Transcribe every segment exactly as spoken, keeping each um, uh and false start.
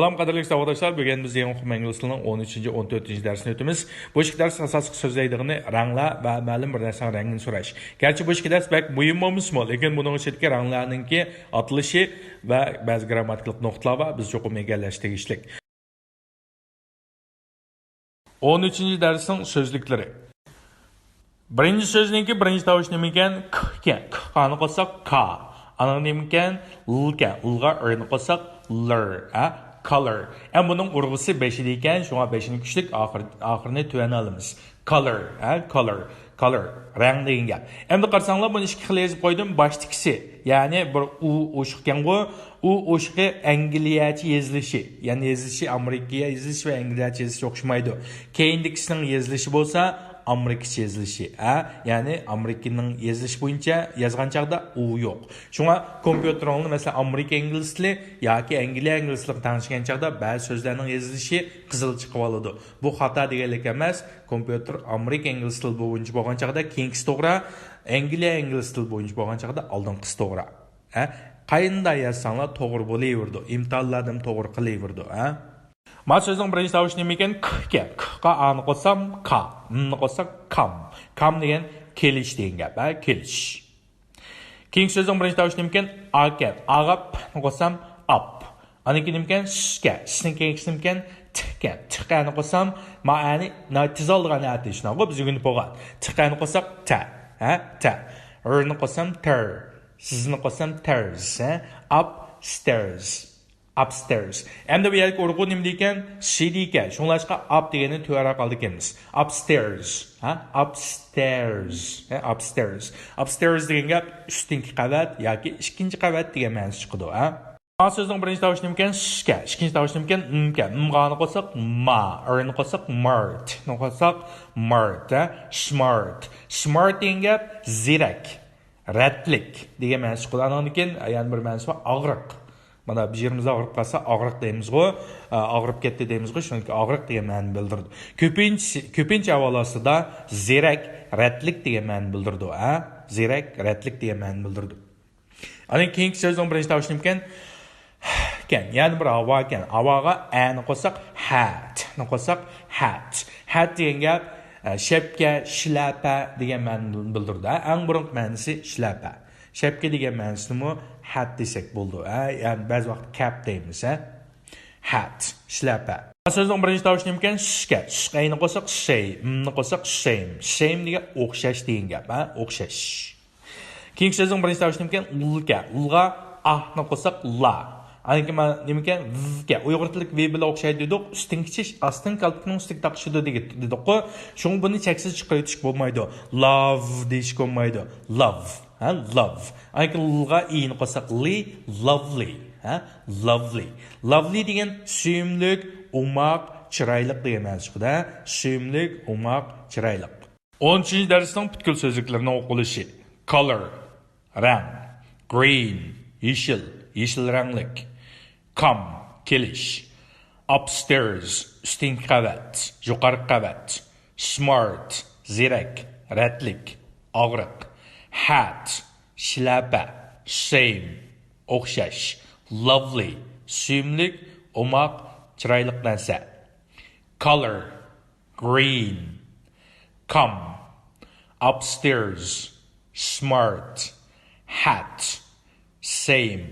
سالام قەدىرلىك ساۋاقداشلار، بۈگۈن بىز يېڭى ئۇقۇم ئىنگلىز تىلىنىڭ ئون ئۈچىنچى، ئون تۆتىنچى دەرسىنى ئۆتىمىز. بۇ ئىككى دەرس ئاساسلىق سۆزلەيدىغىنى رەڭلەر ۋە مەلۇم بىر نەرسىنىڭ رەڭگىنى سوراش. گەرچە بۇ ئىككى دەرس بەك مۇھىم بولمىسىمۇ، لېكىن بۇنىڭ ئىچىدىكى رەڭلەرنىڭكى ئاتىلىشى ۋە بەزى گىرامماتىكىلىق نۇقتىلار بار، بىز چوقۇم ئىگىلەش تېگىشلىك. ئون ئۈچىنچى دەرسنىڭ سۆزلۈكلىرى. بىرىنچى سۆزنىڭكى بىرىنچى تاۋۇشى نېمىكەن؟ ك ئىكەن. ك، ق نى قوشساق، كا. ئانىڭ نېمىكەن؟ ل ئىكەن. ل غا ر نى قوشساق، لىر. ھە؟ كالىر. ئەمما بۇنىڭ ئۇرغۇسى بېشىدا ئىكەن، شۇڭا بېشىنى كۈچلۈك، ئاخىر، ئاخىرىنى تۆۋەن ئالىمىز. كالىر. ھە؟ كالىر. كالىر. رەڭ دېگەن گەپ. ئەمدى قارىساڭلار، بۇنى ئىككى خىل يېزىپ قويدۇم. باشتىكىسى، يەنى بىر ئۇ ئوشۇق ئىكەنغۇ، ئۇ ئوشۇقى ئەنگلىيەچە يېزىلىشى، يەنى يېزىلىشى ئامېرىكىيە يېزىلىشى ۋە ئەنگلىيەچە يېزىلىشى ئوخشىمايدۇ. كەينىدىكىسىنىڭ يېزىلىشى بولسا ئامېرىكىچە يېزىلىشى، ھە؟ يەنى ئامېرىكىنىڭ يېزىلىشى بويىچە يازغان چاغدا ئۇ يوق. شۇڭا كومپيۇتېرىڭلارنى، مەسىلەن، ئامېرىكا ئىنگلىز تىلى ياكى ئەنگلىيە ئىنگلىز تىلىغا تەڭشىگەن چاغدا بەزى سۆزلەرنىڭ يېزىلىشى قىزىل چىقىۋالىدۇ. بۇ خاتا دېگەنلىك ئەمەس. كومپيۇتېر ئامېرىكا ئىنگلىز تىلى بويىچە بولغان چاغدا كېيىنكىسى توغرا، ئەنگلىيە ئىنگلىز تىلى بويىچە بولغان چاغدا ئالدىنقىسى توغرا. ھە؟ قاينىدا يازساڭلار توغرا بولۇۋېرىدۇ. ئىمتىھانلاردىمۇ توغرا قىلىۋېرىدۇ، ھە؟ ما سۆزنىڭ بىرىنچى تاۋۇشى نېمە ئىكەن؟ ك ئىكەن. ك قا ئا نى قوشسام، كا. م نى قوشساق، كام. كام دېگەن كېلىش دېگەن گەپ، ھە؟ كېلىش. كېيىنكى سۆزنىڭ بىرىنچى تاۋۇشى نېمە ئىكەن؟ ئا ئىكەن. ئا غا پ نى قوشسام، ئاپ. ئاندىن كېيىن نېمە ئىكەن؟ ش ئىكەن. ش نىڭ كېيىنكىسى نېمە ئىكەن؟ ت ئىكەن. ت قا نى قوشسام، ما ئەنى، نا تېز ئالىدىغان ئەتە شۇنداققۇ، بىز ئۆگىنىپ بولغان. ت قا نى قوشساق، تە. ھە؟ تە. ر نى قوشسام، تەر. س نى قوشسام، تەرز. ھە؟ ئاپ ستەرز. ئاپستەرز. ئەمدى بۇ يەردىكى ئۇرغۇ نېمە دېيىكەن؟ ش دېيىكەن. شۇڭلاشقا ئاپ دېگەننى تۆۋەنرەك ئالىدىكەنمىز. ئاپستەرز. ھە؟ ئاپستەرز. ھە؟ ئاپستەرز. ئاپستەرز دېگەن گەپ ئۈستۈنكى قەۋەت ياكى ئىككىنچى قەۋەت دېگەن مەنىسى چىقىدۇ. ھە؟ ما سۆزنىڭ بىرىنچى تاۋۇشى نېمىكەن؟ ش ئىكەن. ئىككىنچى تاۋۇشى نېمىكەن؟ م ئىكەن. م غا نى قوشساق، ما. ر نى قوشساق، مارت. ن نى قوشساق، مارت. ھە؟ شمارت. شمارت دېگەن گەپ زېرەك، رەتلىك دېگەن مەنىسى چىقىدۇ. ئانىڭدىن كېيىن يەنە بىر مەنىسى بار، ئاغرىق. مانا بىر يېرىمىز ئاغرىپ قالسا، ئاغرىق دەيمىزغۇ، ئا، ئاغرىپ كەتتى دەيمىزغۇ، شۇنىڭكى ئاغرىق دېگەن مەنىنى بىلدۈرىدۇ. كۆپىنچىسى، كۆپىنچە ئەھۋال ئاستىدا زېرەك، رەتلىك دېگەن مەنىنى بىلدۈرىدۇ، ھە؟ زېرەك، رەتلىك دېگەن مەنىنى بىلدۈرىدۇ. ئاندىن كېيىنكى سۆزنىڭ بىرىنچى تاۋۇشى نېمىكەن؟ ھ ئىكەن. يەنە بىر ھاۋا ئىكەن. ھاۋاغا ئە نى قوشساق، ھەت. ت نى قوشساق، ھەت. ھەت دېگەن گەپ، ئە، شەپكە، شىلەپە دېگەن مەنىنى بىلدۈرىدۇ. ئەڭ بۇرۇنقى مەنىسى شىلەپە. شەپكە دېگەن مەنىسىنىمۇ ھەت دېسەك بولىدۇ. ھە؟ يەنى بەزى ۋاقىت كەپ دەيمىز، ھە؟ ھەت، شىلەپە. سۆزنىڭ بىرىنچى تاۋۇشى نېمىكەن؟ ش ئىكەن. ش، ئەي نى قوشساق، شەي. م نى قوشساق، شەيم. شەيم دېگەن ئوخشاش دېگەن گەپ، ھە؟ ئوخشاش. كېيىنكى سۆزنىڭ بىرىنچى تاۋۇشى نېمىكەن؟ ل ئىكەن. ل غا ئا نى قوشساق، لا. ئاندىن كېيىن مانا نېمىكەن؟ ۋ ئىكەن. ئۇيغۇر تىلىدىكى ۋ بىلەن ئوخشايدۇ دېدۇق. ئۈستىنكى چىش ئاستىنقى كالپۇكنىڭ ئۈستىگە تاقىشىدۇ دېگە-، دېدۇققۇ. شۇڭا بۇنى چەكسىز چىقىرىۋېتىشكە بولمايدۇ. لاۋ دېيىشكە بولمايدۇ. لاۋ. ھە؟ لاۋ. ئاندىن كېيىن ل غا ئى نى قوشساق، لى، لوۋلى. ھە؟ لوۋلى. لوۋلى دېگەن سۆيۈملۈك، ئوماق، چىرايلىق دېگەن مەنىسى چىقىدۇ. ھە؟ سۆيۈملۈك، ئوماق، چىرايلىق. ئون ئۈچىنچى دەرسنىڭ پۈتكۈل سۆزلۈكلىرىنىڭ ئوقۇلۇشى. كالور، رەڭ. گرىن، يېشىل، يېشىل رەڭلىك. كام، كېلىش. ئاپستېرز، ئۈستۈنكى قەۋەت، يۇقىرىقى قەۋەت. سمارت، زېرەك، رەتلىك، ئاغرىق. ھەت، شىلەپە. سەيم، ئوخشاش. لوۋلى، سۆيۈملۈك، ئوماق، چىرايلىق نەرسە. كالور، گرىن. كام. ئاپستېرز. سمارت. ھەت. سەيم.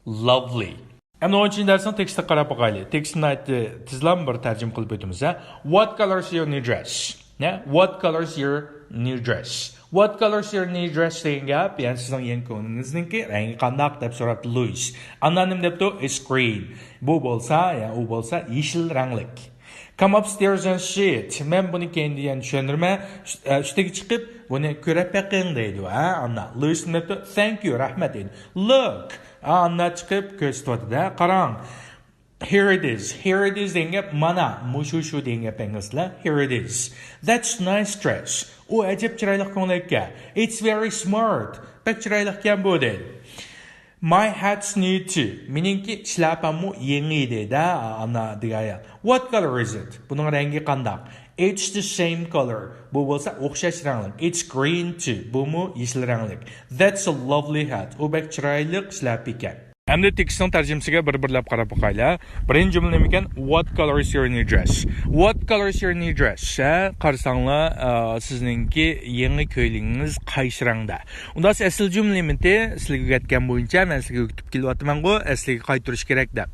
لوۋلى. ئەمدى ئون ئۈچىنچى دەرسنىڭ تېكىستىگە قاراپ باقايلى. تېكىستنى ناھايىتى تېزلا بىر تەرجىمە قىلىپ ئۆتىمىز، ھە؟ What colors your new dress? نە؟ What colors your new dress? What colors your new dress دېگەن گەپ، يەنى سىزنىڭ يېڭى كۆڭلىڭىزنىڭكى رەڭگى قانداق دەپ سوراپتۇ لويىس. ئاندىن نېمە دەپتۇ؟ It's green. بۇ بولسا، يا ئۇ بولسا يېشىل رەڭلىك. Come upstairs and see it. مەن بۇنى كەينىدە يەنە چۈشەندۈرىمەن. ئۈست-، ئە، ئۈستىگە چىقىپ بۇنى كۆرۈپ بېقىڭ دەيدۇ. ھە، ئانداق. لويىس نېمە دەپتۇ؟ Thank you، رەھمەت دەيدۇ. Look. ھە، ئانداق چىقىپ كۆرسىتىۋاتىدۇ. ھە، قاراڭ. Here it is. Here it is دېگەن گەپ مانا، مۇشۇ شۇ دېگەن گەپ ئىنگلىز تىلى. Here it is. That's nice dress. ئۇ ئەجەب چىرايلىق كۆڭلەككە. It's very smart. بەك چىرايلىقكەن بۇ دەيدۇ. My hat's new too. مېنىڭكى شىلاپاممۇ يېڭى دەيدۇ، ئانا دېگەن ئايال. What color is it? بۇنىڭ رەڭگى قانداق؟ It's the same color. بۇ بولسا ئوخشاش رەڭلىك. It's green too. بۇمۇ يېشىل رەڭلىك. That's a lovely hat. ئۇ بەك چىرايلىق شىلاپا ئىكەن. ئەمدى تېكىستنىڭ تەرجىمىسىگە بىر-بىرلەپ قاراپ باقايلى. بىرىنچى جۈملە نېمىكەن؟ What color is your new dress? What color is your new dress? ھە، قارىساڭلار، ئا، سىزنىڭكى يېڭى كۆيلىكىڭىز قايسى رەڭدە؟ ئۇندا ئەسلى جۈملە نېمىتى؟ سىلەرگە ئۆگەتكەن بويىچە مەن سىلەرگە ئۆگىتىپ كېلىۋاتىمەنغۇ، ئەسلىگە قايتۇرۇش كېرەك دەپ.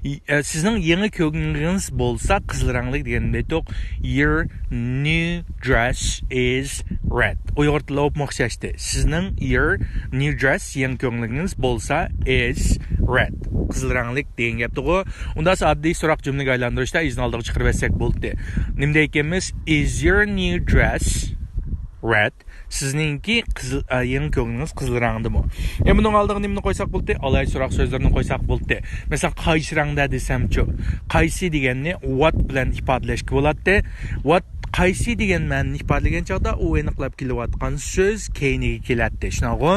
ئى، ئە، سىزنىڭ يېڭى كۆڭلىڭىز بولسا قىزىل رەڭلىك دېگەندىن ئېيتتۇق. Your new dress is red. ئۇيغۇر تىلى ئوپمۇ ئوخشاشتى. سىزنىڭ your new dress، يېڭى كۆڭلىڭىز بولسا is red، قىزىل رەڭلىك دېگەن گەپتىغۇ. ئۇندا ئاددىي سوراق جۈملىگە ئايلاندۇرۇشتا ئىزنى ئالدىغا چىقىرىۋەتسەك بولدى. نېمە دەيكەنمىز؟ Is your new dress red؟ سىزنىڭكى قىزىل، ئە، يېڭى كۆڭلىڭىز قىزىل رەڭدىمۇ؟ يا بۇنىڭ ئالدىغا نېمىنى قويساق بولدى؟ ئالاھىدە سوراق سۆزلىرىنى قويساق بولدى. مەسىلەن، قايسى رەڭدە دېسەمچۇ؟ قايسى دېگەننى what بىلەن ئىپادىلەشكە بولاتتى. What قايسى دېگەن مەنىنى ئىپادىلىگەن چاغدا ئۇ ئېنىقلاپ كېلىۋاتقان سۆز كەينىگە كېلەتتى. شۇنداقغۇ؟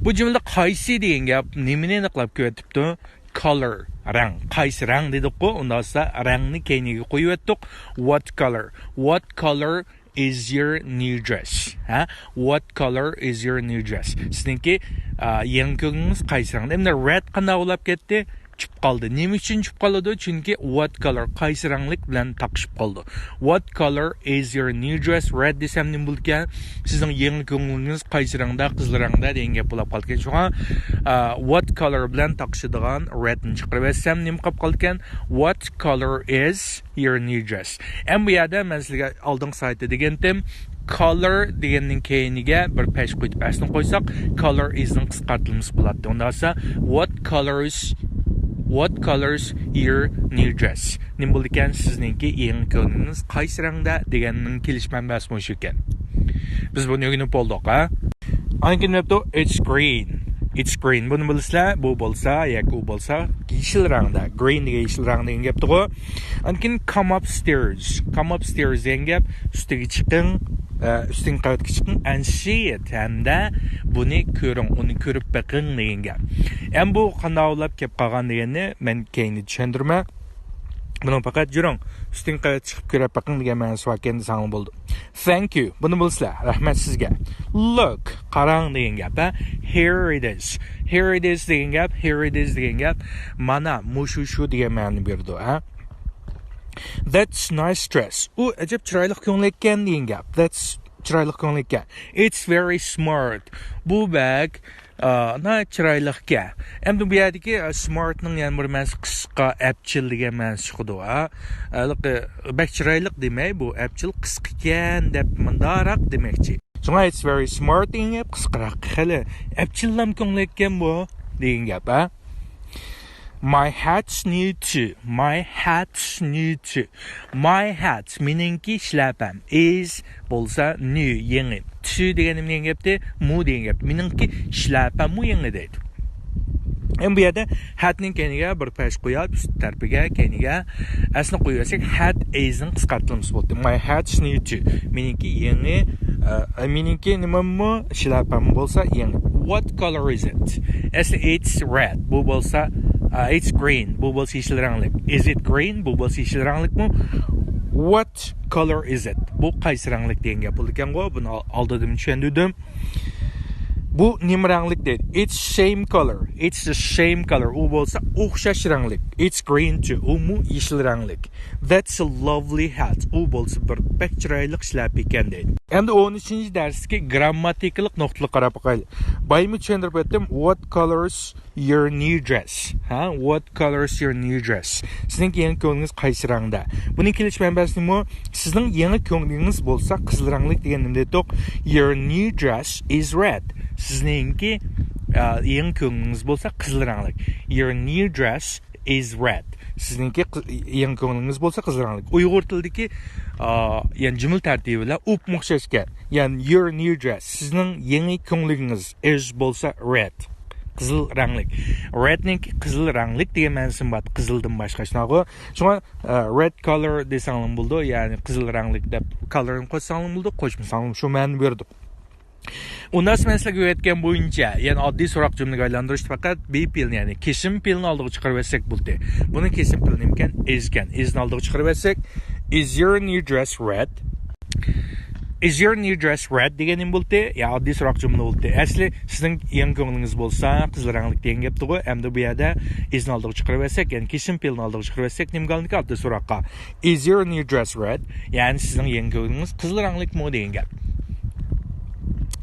بۇ جۈملىدە قايسى دېگەن گەپ نېمىنى ئېنىقلاپ كېلىۋېتىپتۇ؟ Color، رەڭ. قايسى رەڭ دېدۇققۇ؟ ئۇنداق بولسا رەڭنى كەينىگە قويۇۋەتتۇق. What color؟ What color is your new dress؟ ھە؟ What color is your new dress؟ سىزنىڭكى، ئا، يېڭى كۆڭلىڭىز قايسى رەڭدە؟ ئەمدى red قانداق بولاپ كەتتى؟ چۈشۈپ قالدى. نېمە ئۈچۈن چۈشۈپ قالىدۇ؟ چۈنكى what color، قايسى رەڭلىك بىلەن تاقىشىپ قالىدۇ. What color is your new dress? Red دېسەم نېمە بولىدىكەن؟ سىزنىڭ يېڭى كۆڭلىڭىز قايسى رەڭدە؟ قىزىل رەڭدە دېگەن گەپ بولاپ قالىدىكەن. شۇڭا، ئا، what color بىلەن تاقىشىدىغان redنى چىقىرىۋەتسەم نېمە قاپ قالىدىكەن؟ What color is your new dress؟ ئەمما بۇ يەردە مەن سىلەرگە ئالدىنقى سايتتا دېگەنتىم، color دېگەننىڭ كەينىگە بىر پەش قويۇپ ئەسنى قويساق، color isنىڭ قىسقارتىلمىسى بولاتتى. ئۇنداق بولسا، what colors، what colors your new dress؟ نېمە بولىدىكەن سىزنىڭكى يېڭى كۆڭلىڭىز قايسى رەڭدە دېگەننىڭ كېلىش مەنبەسى مۇشۇ ئىكەن. بىز بۇنى ئۆگىنىپ بولدۇق، ھە؟ ئاندىن كېيىن دەپتۇ، it's green. It's green. بۇنى بىلىسىلەر، بۇ بولسا ياكى ئۇ بولسا يېشىل رەڭدە. Green دېگەن يېشىل رەڭ دېگەن گەپتىغۇ. ئاندىن كېيىن come upstairs. Come upstairs دېگەن گەپ ئۈستىگە چىقىڭ، ئە، ئۈستۈنكى قەۋەتكە چىقىڭ. And see it. ھەمدە بۇنى كۆرۈڭ، ئۇنى كۆرۈپ بېقىڭ دېگەن گەپ. ئەمما بۇ قانداق بولاپ كەپ قالغان دېگەننى مەن كەينىدە چۈشەندۈرىمەن. بۇنىڭ پەقەت يۈرۈڭ، ئۈستۈنكى قەۋەتكە چىقىپ كۆرۈپ بېقىڭ دېگەن مەنىسى باركەن دېسەڭلار بولىدۇ. Thank you. بۇنى بىلىسىلەر. رەھمەت سىزگە. Look. قاراڭ دېگەن گەپ، ھە؟ Here it is. Here it is دېگەن گەپ، here it is دېگەن گەپ. مانا، مۇشۇ شۇ دېگەن مەنىنى بېرىدۇ، ھە؟ That's nice dress. ئۇ ئەجەب چىرايلىق كۆڭلەككەن دېگەن گەپ. That's چىرايلىق كۆڭلەككەن. It's very smart. بۇ بەك، ئا، ناھايىتى چىرايلىقكەن. ئەمدى بۇ يەردىكى، ئا، smartنىڭ يەنە بىر مەنىسى قىسقا، ئەپچىل دېگەن مەنىسى چىقىدۇ، ھە؟ ھېلىقى بەك چىرايلىق دېمەي، بۇ ئەپچىل قىسقىكەن دەپ مۇنداقراق دېمەكچى. شۇڭا it's very smart دېگەن گەپ قىسقىراق، خېلى ئەپچىللام كۆڭلەككەن بۇ دېگەن گەپ، ھە؟ My hat's new too. My hat's new too. My hat، مېنىڭكى شىلەپەم. Is بولسا new، يېڭى. Too دېگەن نېمە دېگەن گەپتى؟ مۇ دېگەن گەپ. مېنىڭكى شىلەپەممۇ يېڭى دەيدۇ. ئەمما بۇ يەردە hatنىڭ كەينىگە بىر پەش قويۇپ، ئۈست تەرىپىگە، كەينىگە ئەسنى قويۇۋەرسەك، hat isنىڭ قىسقارتىلمىسى بولدى. My hat's new too. مېنىڭكى يېڭى، ئە، مېنىڭكى نېمەممۇ، شىلەپەممۇ بولسا يېڭى. What color is it? ئەسلى it's red. بۇ بولسا، ئە، it's green. بۇ بولسا يېشىل رەڭلىك. Is it green? بۇ بولسا يېشىل رەڭلىكمۇ؟ What color is it? بۇ قايسى رەڭلىك دېگەن گەپ بولىدىكەنغۇ. بۇنى ئال-، ئالدىدىمۇ چۈشەندۈردۈم. بۇ نېمە رەڭلىك دەيدۇ؟ It's same color. It's the same color. ئۇ بولسا ئوخشاش رەڭلىك. It's green too. ئۇمۇ يېشىل رەڭلىك. That's a lovely hat. ئۇ بولسا بىر بەك چىرايلىق شىلەپە ئىكەن دەيدۇ. ئەمدى ئون ئۈچىنچى دەرستىكى گرامماتىكىلىق نۇقتىلىق قاراپ باقايلى. بايىمۇ چۈشەندۈرۈپ ئۆتتۈم. What colors your new dress؟ ھە؟ What colors your new dress؟ سىزنىڭكى يېڭى كۆڭلىڭىز قايسى رەڭدە؟ بۇنىڭ كېلىش مەنبەسىمۇ سىزنىڭ يېڭى كۆڭلىڭىز بولسا قىزىل رەڭلىك دېگەننى دېدۇق. Your new dress is red. سىزنىڭكى، ئە، يېڭى كۆڭلىڭىز بولسا قىزىل رەڭلىك. Your new dress is red. سىزنىڭكى قىز-، يېڭى كۆڭلىڭىز بولسا قىزىل رەڭلىك. ئۇيغۇر تىلىدىكى، ئا، يەنى جۈملە تەرتىبى بىلەن ئوپمۇ ئوخشاش ئىكەن. يەنى your new dress، سىزنىڭ يېڭى كۆڭلىڭىز، is بولسا red، قىزىل رەڭلىك. Redنىڭكى قىزىل رەڭلىك دېگەن مەنىسىمۇ بار، قىزىلدىن باشقا، شۇنداقغۇ؟ شۇڭا، ئا، red color دېسەڭلارمۇ بولىدۇ، يەنى قىزىل رەڭلىك دەپ colorنى قوشساڭلارمۇ بولىدۇ، قوشمىساڭلارمۇ شۇ مەنىنى بېرىدۇ. ئۇنداق مەن سىلەرگە ئۆگەتكەن بويىچە، يەنى ئاددىي سوراق جۈملىگە ئايلاندۇرۇشتا پەقەت be پېئىلنى، يەنى كېسىم پېئىلنى ئالدىغا چىقىرىۋەتسەك بولدى. بۇنىڭ كېسىم پېئىلى نېمىكەن؟ Is ئىكەن. Isنى ئالدىغا چىقىرىۋەتسەك، is your new dress red؟ Is your new dress red دېگەن نېمە بولدى؟ يا ئاددىي سوراق جۈملە بولدى. ئەسلى سىزنىڭ يېڭى كۆڭلىڭىز بولسا قىزىل رەڭلىك دېگەن گەپتىغۇ. ئەمدى بۇ يەردە is نى ئالدىغا چىقىرىۋەتسەك، يەنى كېسىم پېئىلنى ئالدىغا چىقىرىۋەتسەك نېمە قالدىكى؟ ئاددىي سوراققا. Is your new dress red? يەنى سىزنىڭ يېڭى كۆڭلىڭىز قىزىل رەڭلىكمۇ دېگەن گەپ.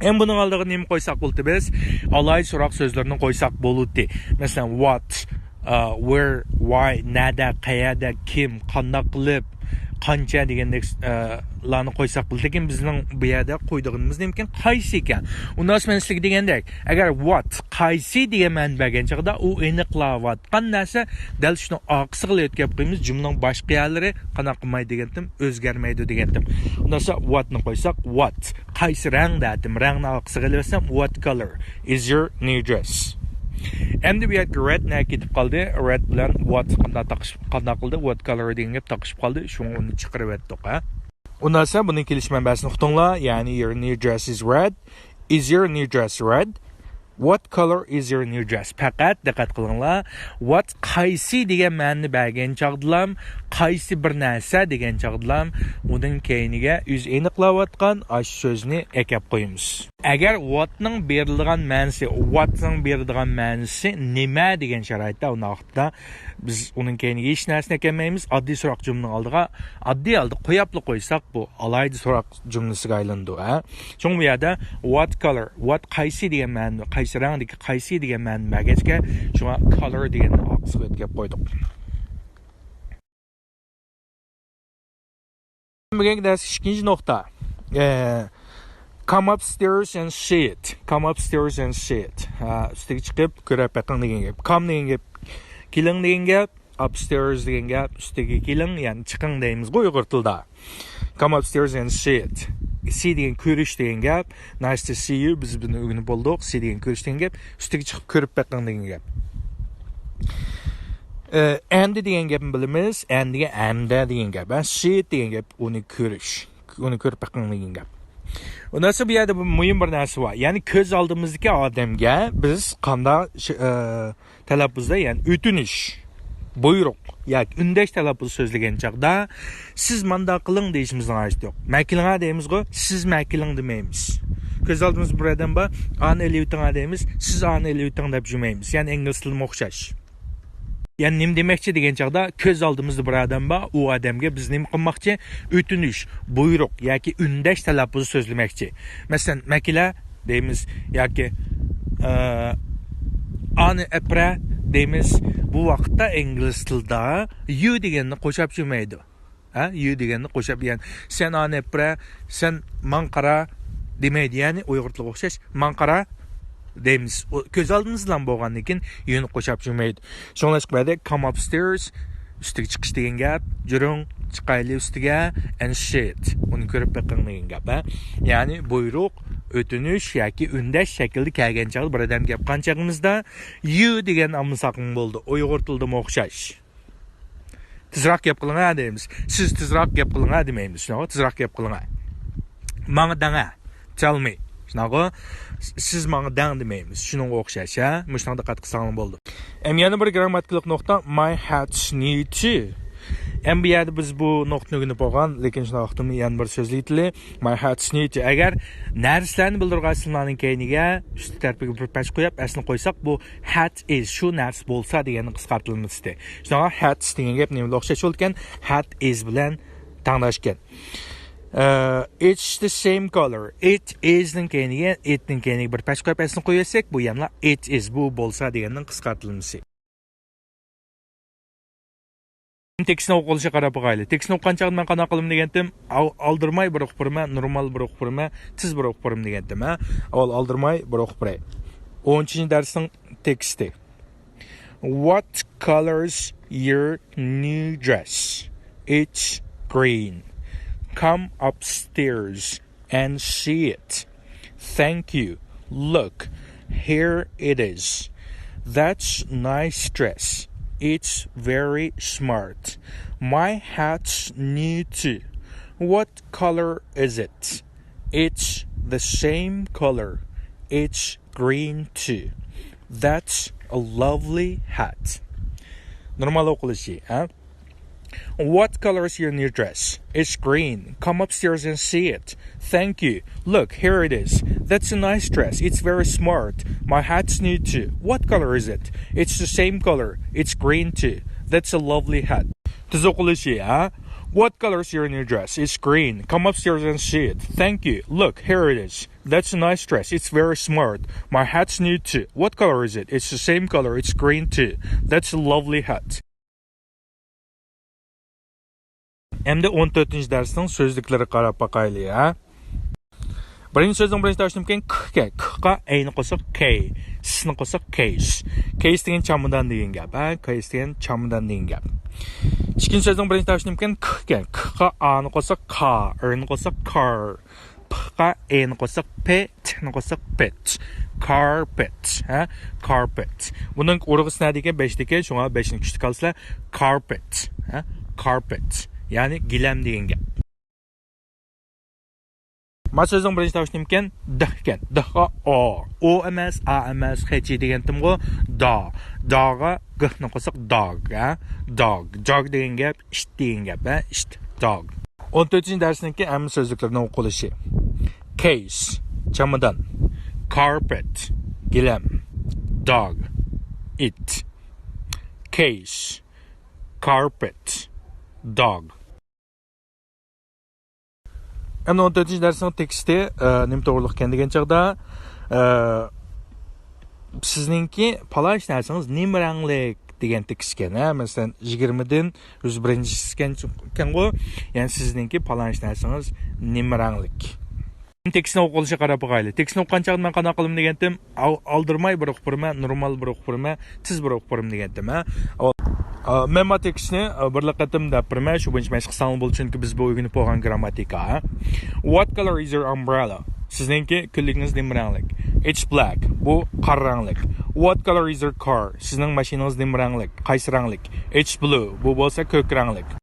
ئەمدى بۇنىڭ ئالدىغا نېمە قويساق بولدى بىز؟ ئالاھىدە سوراق سۆزلىرىنى قويساق بولدى. مەسىلەن، what, ئا، where, why، نەدە، قەيەردە، كىم، قانداق قىلىپ، قانچە دېگەندەك، ئا، لارنى قويساق بولىدۇ. لېكىن بىزنىڭ بۇ يەردە قويىدىغىنىمىز نېمىكىن؟ قايسى ئىكەن. ئۇنداق مەن سىزگە دېگەندەك، ئەگەر what، قايسى دېگەن مەنىنى بەرگەن چاغدا ئۇ ئېنىقلاۋاتقان نەرسە دەل شۇنىڭ ئارقىسىغا ئېلىۋېتىپ قويىمىز. جۈملىنىڭ باشقا يەرلىرى قانداق قىلمايدۇ دېگەنتىم، ئۆزگەرمەيدۇ دېگەنتىم. ئۇنداقسا what نى قويساق، what، قايسى رەڭ دەتىم، رەڭنى ئارقىسىغا ئېلىۋەتسەم، what color is your new dress؟ ئەمدى بۇ يەردىكى red نەگە كېتىپ قالدى؟ Red بىلەن what قانداق تاقىشىپ، قانداق قىلدى؟ What color دېگەن گەپ تاقىشىپ قالدى. شۇڭا ئۇنى چىقىرىۋەتتۇق، ھە. ئۇنداقسا بۇنىڭ كېلىش مەنبەسىنى ئۇقتۇڭلار، يەنى your new dress is red. Is your new dress red? What color is your new dress? پەقەت دىققەت قىلىڭلار، what قايسى دېگەن مەنىنى بەرگەن چاغدىلام، قايسى بىر نەرسە دېگەن چاغدىلام، ئۇنىڭ كەينىگە ئۆزى ئېنىقلاۋاتقان ئاشۇ سۆزنى ئەكەپ قويىمىز. ئەگەر what نىڭ بېرىلىدىغان مەنىسى، what نىڭ بېرىدىغان مەنىسى نېمە دېگەن شارائىتتا، ئۇنداق ۋاقىتتا بىز ئۇنىڭ كەينىگە ھېچ نەرسىنى ئەكەلمەيمىز. ئاددىي سوراق جۈملىنىڭ ئالدىغا ئاددىي ھالدا قوياپلا قويساق، بۇ ئالاھىدە سوراق جۈملىسىگە ئايلىنىدۇ، ھە. شۇڭا بۇ يەردە what color، what قايسى دېگەن مەنىنى، قايسى رەڭدىكى قايسى دېگەن مەنىنى بەرگەچكە، شۇڭا color دېگەننى ئارقىسىغا ئۆتكەپ قويدۇق. بۈگۈنكى دەرس ئىككىنچى نۇقتا. ئە، come upstairs and see it. Come upstairs and see it. ھە، ئۈستىگە چىقىپ كۆرۈپ بېقىڭ دېگەن گەپ. Come دېگەن گەپ كېلىڭ دېگەن گەپ. Upstairs دېگەن گەپ ئۈستىگە كېلىڭ، يەنى چىقىڭ دەيمىزغۇ ئۇيغۇر تىلىدا. Come upstairs and see it. See دېگەن كۆرۈش دېگەن گەپ. Nice to see you. بىز بۇنى ئۆگىنىپ بولدۇق. See دېگەن كۆرۈش دېگەن گەپ. ئۈستىگە چىقىپ كۆرۈپ بېقىڭ دېگەن گەپ. ئە، and دېگەن گەپنى بىلىمىز. And دېگەن ھەمدە دېگەن گەپ. ھە، see it دېگەن گەپ ئۇنى كۆرۈش. ئۇنى كۆرۈپ بېقىڭ دېگەن گەپ. ئۇنداقسا بۇ يەردە بىر مۇھىم بىر نەرسە بار. يەنى كۆز ئالدىمىزدىكى ئادەمگە بىز قانداق ش-، ئە، تەلەپپۇزدا، يەنى ئۆتۈنۈش، بۇيرۇق ياكى ئۈندەش تەلەپپۇزى سۆزلىگەن چاغدا، سىز مانداق قىلىڭ دېيىشىمىزنىڭ ھاجىتى يوق. مەكىلىڭە دەيمىزغۇ، سىز مەكىلىڭ دېمەيمىز. كۆز ئالدىمىزدا بىر ئادەم بار، ئانى ئېلىۋېتىڭە دەيمىز، سىز ئانى ئېلىۋېتىڭ دەپ يۈرمەيمىز. يەنى ئىنگلىز تىلىمۇ ئوخشاش. يەنى نېمە دېمەكچى دېگەن چاغدا، كۆز ئالدىمىزدا بىر ئادەم بار، ئۇ ئادەمگە بىز نېمە قىلماقچى؟ ئۆتۈنۈش، بۇيرۇق ياكى ئۈندەش تەلەپپۇزى سۆزلىمەكچى. مەسىلەن، مەكىلە دەيمىز ياكى، ئە، ئانى ئەپرە دەيمىز. بۇ ۋاقىتتا ئىنگلىز تىلىدا you دېگەننى قوشاپ يۈرمەيدۇ. ھە، you دېگەننى قوشاپ، يەنى سەن ئانى ئەپرە، سەن ماڭا قارا دېمەيدۇ. يەنى ئۇيغۇر تىلىغا ئوخشاش ماڭا قارا دەيمىز. ئۇ كۆز ئالدىمىزدا بولغاندىن كېيىن you نى قوشاپ يۈرمەيدۇ. شۇڭلاشقا بۇ يەردە come upstairs، ئۈستىگە چىقىش دېگەن گەپ، جۈرۈڭ، چىقايلى ئۈستىگە، and see it، ئۇنى كۆرۈپ بېقىڭ دېگەن گەپ، ھە. يەنى بۇيرۇق، ئۆتۈنۈش ياكى ئۈندەش شەكلىدە كەلگەن چاغدا بىر ئادەم گەپ قىلغان چېغىمىزدا you دېگەن ئالمىساقمۇ بولىدۇ. ئۇيغۇر تىلىدىمۇ ئوخشاش. تېزراق گەپ قىلىڭە دەيمىز. سىز تېزراق گەپ قىلىڭە دېمەيمىز. شۇنداققۇ؟ تېزراق گەپ قىلىڭە. ماڭا دەڭە. Tell me. شۇنداققۇ؟ سىز ماڭا دەڭ دېمەيمىز. شۇنىڭغا ئوخشاش، ھە؟ مۇشۇنىڭغا دىققەت قىلساڭلار بولىدۇ. ئەم يەنە بىر گرامماتىكىلىق نۇقتا، my hat's new too. ئەم بۇ يەردە بىز بۇ نۇقتىنى ئۆگىنىپ بولغان، لېكىن شۇنداق ۋاقىتتا يەنە بىر سۆزلىگىلى، my hat's new too. ئەگەر نەرسىلەرنى بىلدۈرغان ئىسىملارنىڭ كەينىگە ئۈستى تەرىپىگە بىر پەچ قويۇپ، ئەسلىنى قويساق، بۇ hat is، شۇ نەرسە بولسا دېگەننىڭ قىسقارتىلمىسى. شۇڭا hats دېگەن گەپ نېمە ئوخشاش بولىدىكەن؟ Hat is بىلەن تەڭداشكەن. ئە، it's the same color. It is نىڭ كەينىگە، it نىڭ كەينىگە بىر پەچ قويۇپ، ئەسلىنى قويۇۋەتسەك، بۇ يەنىلا it is، بۇ بولسا دېگەننىڭ قىسقارتىلمىسى. تېكىستنى ئوقۇلۇشىغا قاراپ باقايلى. تېكىستنى ئوقۇغان چاغدا مەن قانداق قىلىمەن دېگەنتىم، ئاۋ-، ئالدىرىماي بىر ئوقۇپ بېرىمەن، نورمال بىر ئوقۇپ بېرىمەن، تېز بىر ئوقۇپ بېرىمەن دېگەنتىم، ھە؟ ئاۋۋال ئالدىرىماي بىر ئوقۇپ بېرەي. ئون ئۈچىنچى دەرسنىڭ تېكىستى. What color's your new dress? It's green. Come upstairs and see it. Thank you. Look, here it is. That's nice dress. It's very smart. My hat's new too. What color is it? It's the same color. It's green too. That's a lovely hat. نورمال ئوقۇلۇشى، ھە؟ What color is your new dress? It's green. Come upstairs and see it. Thank you. Look, here it is. That's a nice dress. It's very smart. My hat's new too. What color is it? It's the same color. It's green too. That's a lovely hat. تېز ئوقۇلۇشى، ھە؟ What color is your new dress? It's green. Come upstairs and see it. Thank you. Look, here it is. That's a nice dress. It's very smart. My hat's new too. What color is it? It's the same color. It's green too. That's a lovely hat. ئەمدى ئون تۆتىنچى دەرسنىڭ سۆزلۈكلىرىگە قاراپ باقايلى، ھە؟ بىرىنچى سۆزنىڭ بىرىنچى تاۋۇشى نېمىكەن؟ ك ئىكەن. كقا ئەينى قوشساق كەي، سنى قوشساق كەيس. كەيس دېگەن چامادان دېگەن گەپ، ھە؟ كەيس دېگەن چامادان دېگەن گەپ. ئىككىنچى سۆزنىڭ بىرىنچى تاۋۇشى نېمىكەن؟ ك ئىكەن. كقا ئانى قوشساق كا، ئىرنى قوشساق كار. پقا ئېنى قوشساق پې، تنى قوشساق پېت. كارپېت، ھە؟ كارپېت. بۇنىڭ ئۇرغۇسى نەدىكەن؟ بەشتىكەن، شۇڭا بەشنى كۈچلۈك ئالسىلەر. كارپېت، ھە؟ كارپېت. يەنى گىلەم دېگەن گەپ. ما سۆزنىڭ بىرىنچى تاۋۇشى نېمىكەن؟ د ئىكەن. دغا ئو. ئو ئەمەس، ئا ئەمەس، خېچى دېگەنتىمغۇ؟ دا. داغا گنى قوشساق داگ، ھە؟ داگ. جاگ دېگەن گەپ، ئىت دېگەن گەپ، ھە؟ ئىت، داگ. ئون تۆتىنچى دەرسنىڭكى ھەممە سۆزلۈكلىرىنىڭ ئوقۇلۇشى. كەيس، چامادان. كارپېت، گىلەم. داگ، ئىت. كەيس، كارپېت، داگ. ئەمدى ئون تۆتىنچى دەرسنىڭ تېكىستى، ئە، نېمە توغرىلىق ئىكەن دېگەن چاغدا، ئە، سىزنىڭكى پالانچ نەرسىڭىز نېمە رەڭلىك دېگەن تېكىست ئىكەن، ھە؟ مەسىلەن، يىگىرمىدىن يۈز بىرىنچىسى ئىكەن، ئىكەنغۇ، يەنى سىزنىڭكى پالانچ نەرسىڭىز نېمە رەڭلىك؟ تېكىستنى ئوقۇلۇشىغا قاراپ باقايلى. تېكىستنى ئوقۇغان چاغدا مەن قانداق قىلىمەن دېگەنتىم، ئال-، ئالدىرىماي بىر ئوقۇپ بېرىمەن، نورمال بىر ئوقۇپ بېرىمەن، تېز بىر ئوقۇپ بېرىمەن دېگەنتىم، ھە؟ ئا، مەن ما تېكىستنى، ئا، بىرلا قېتىم دەپ بېرىمەن، شۇ بويىچە مەشىق قىلساڭلار بولىدۇ، چۈنكى بىز بۇ ئۆگىنىپ بولغان گرامماتىكا، ھە؟ What color is your umbrella? سىزنىڭكى كۆللىكىڭىز نېمە رەڭلىك؟ It's black. بۇ قارا رەڭلىك. What color is your car? سىزنىڭ ماشىنىڭىز نېمە رەڭلىك؟ قايسى رەڭلىك؟ It's blue. بۇ بولسا كۆك رەڭلىك.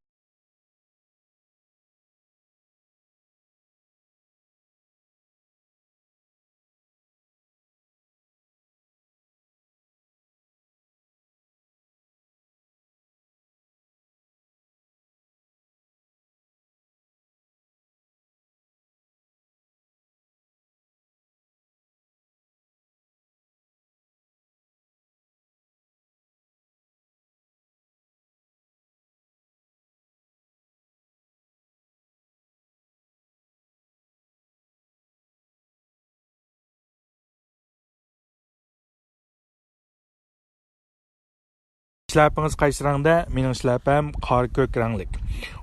شىلەپىڭىز قايسى رەڭدە؟ مېنىڭ شىلەپەم قارا كۆك رەڭلىك.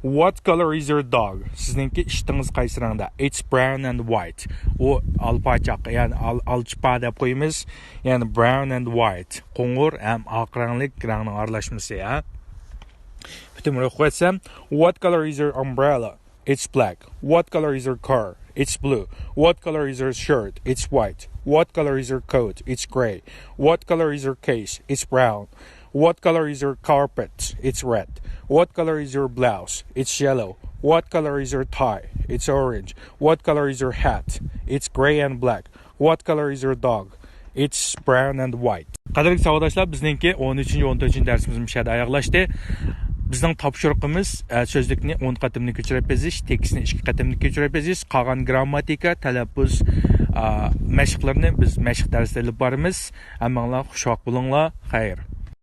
What color is your dog? سىزنىڭكى ئىتىڭىز قايسى رەڭدە؟ It's brown and white. ئۇ ئالپاچاق، يەنى ئال-، ئالچىپا دەپ قويىمىز. يەنى brown and white. قوڭۇر ھەم ئاق رەڭلىك رەڭنىڭ ئارىلاشمىسى، ھە؟ پۈتۈن رۇخ ئەتسەم، What color is your umbrella? It's black. What color is your car? It's blue. What color is your shirt? It's white. What color is your coat? It's gray. What color is your case? It's brown. What color is your carpet? It's red. What color is your blouse? It's yellow. What color is your tie? It's orange. What color is your hat? It's gray and black. What color is your dog? It's brown and white. قەدىرلىك ساۋاقداشلار، بىزنىڭكى ئون ئۈچىنچى، ئون تۆتىنچى دەرسىمىز مۇشۇ يەردە ئاياغلاشتى. بىزنىڭ تاپشۇرۇقىمىز، ئە، سۆزلۈكنى ئون قېتىمدىن كۆچۈرۈپ يېزىش، تېكىستنى ئىككى قېتىمدىن كۆچۈرۈپ يېزىش، قالغان گرامماتىكا، تەلەپپۇز، ئا، مەشىقلىرىنى بىز مەشىق دەرسىدە ئېلىپ بارىمىز. ھەممىڭلار خۇشۋاق بولۇڭلار. خەير.